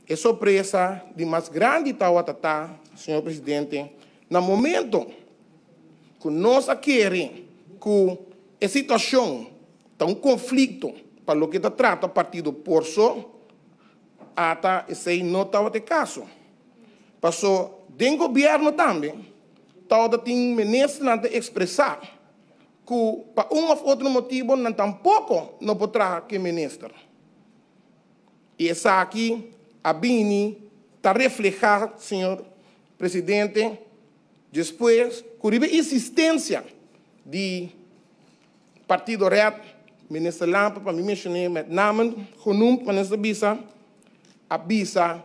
E sorpresa di mas grandi tabata ta, señor presidente, na momento ku nos a kere ku e situashon ta un konflikto pa loke ta trata partido por so, ata esei no tabata e kaso. Paso den gobièrnu tambe tabata tin ministernan ta ekspresá ku pa un òf otro motibu nan tampoko no por traha ku e minister. I esaki a bini ta reflehá, señor presidente, despues ku riba insistensia di partido red, minister Lampe, pa mi menshoné met namen genoemd, manera ta bisa, a bisa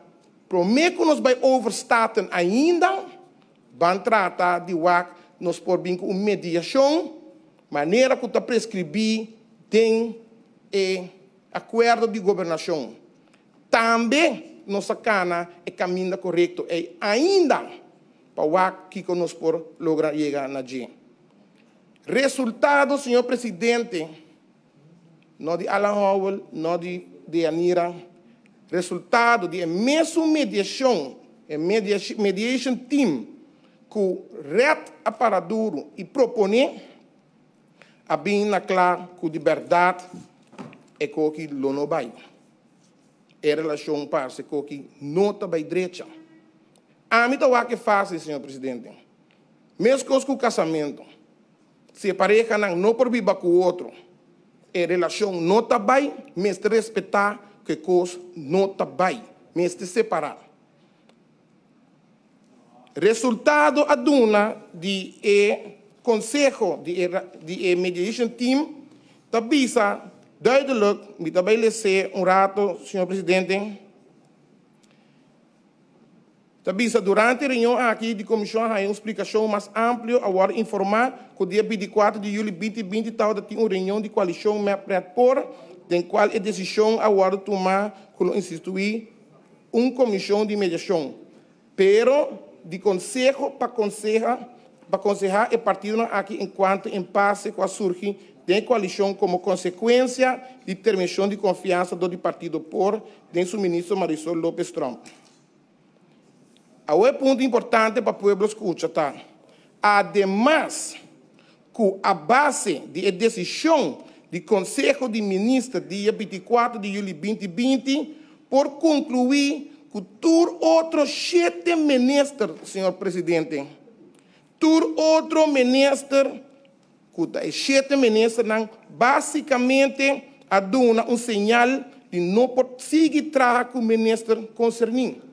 promé ku nos bai over Staten ainda, ban trata di wak nos por bin ku un mediashon manera ku ta preskribí den e akuerdo di gobernashon. Tambe nos a kana e kaminda korekto ei ainda pa wak kiko nos por logra yega na dje. Resultado, señor presidente, no di Alan Howell, no di Deyanira, resultado di e mesun mediashon, e mediation team ku red a para duru i proponé, a bin na kla ku di bèrdat e koki lo no bai. E relashon parse koki no ta bai drecha. Ami ta wak e fásil, señor presidente. Meskos ku kasamentu, si e parehanan no por biba ku otro, e relashon no ta bai, mester respetá ku e kos no ta bai, mester separá. Resultado a duna di e konseho di e di e mediation team ta bisa duidelijk, mi ta bai les'é un rato, señor presidente, ta bisa durante e reunion aki di komishon a haña un splikashon mas amplio, a wòrdu informá ku dia 24 di yuli 2020 tabata tin un reunion di koalishon MEP-RED-POR den kual e desishon a wòrdu tumá ku lo instituí un komishon di mediashon, pero di konseho pa konseha pa konsehá e partidonan aki enkuanto empase ku a surgi den e koalishon komo konsekuensia di terminashon di konfiansa dor di partido por den su ministro Marisol Lopez Tromp. Awor e punto importante pa pueblo skucha ta, ademas ku a base di e desishon di Konseho di Minister dia 24 di yuli 2020 por konkluí ku tur otro shete minister, señor presidente, tur otro minister ku ta e shete ministernan básikamente a duna un señal di no por sigui traha ku minister konserní.